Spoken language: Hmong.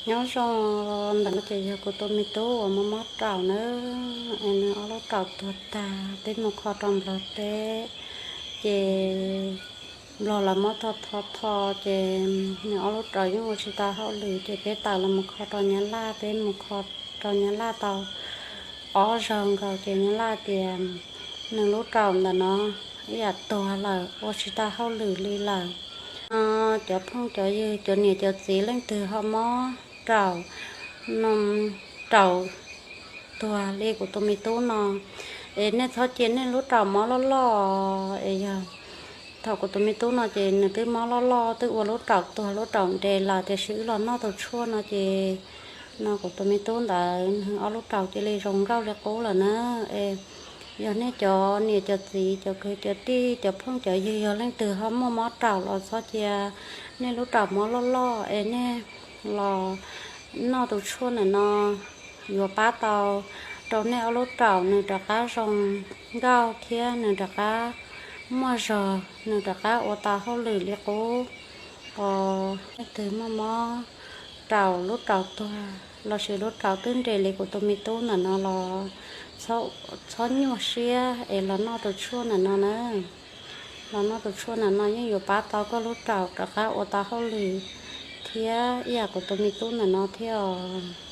Nyob zoo, ntawm no ces yog kuv tus me tub uas mob mob raum nawb, es nws ob lub raum tuag tag, peb mus kho rau Nplog teb, ces Nplog lawv muab tho tho tho, ces nws ob lub raum yeej ua tsis tau hauj lwm, ces peb tawm los mus kho rau Nyab Laj, peb mus kho rau Nyab Laj tau ob zaug nkaus, ces Nyab Laj tias nws lub raum ntawm no ib yam tuag lawm, ua tsis tau hauj lwm li lawm. Cov phooj cov ywg, cov niam cov txiv leej twg ho mob raum, raum tuag li kuv tus me tub no, es nej txhob cia nej lub raum mob loj loj, es yog thaum kuv tus me tub no ces nws twb mob loj loj, twb ua lub raum tuag lub raum nres lawm, tiam sis wb los noj tus tshuaj no ces no kuv tus me tub ntawd nws ob lub raum cia li zoo nkauj li qub lawm na. Es yog nej cov niam cov txiv, cov kwv cov tij, cov phooj cov ywg, yog leej twg ho muaj mob raum los txhob cia nej lub raum mob loj loj, es nej los noj tus tshuaj ntawm no yuav pab tau rau nej ob lub raum nws rov qab zoo nkauj thiab nws rov qab muaj zog, nws rov qab ua tau hauj lwm li qub. Os, leej twg muaj mob raum, lub raum tuag lossis lub raum twb nres li kuv tus me tub ntawm no los txhob nyuaj siab es los noj tus tshuaj ntawm no na. Los noj tus tshuaj ntawm no yeej yuav pab tau koj lub raum rov qab ua tau hauj lwm thiab ib yam kuv tus me tub ntawm no thiab os.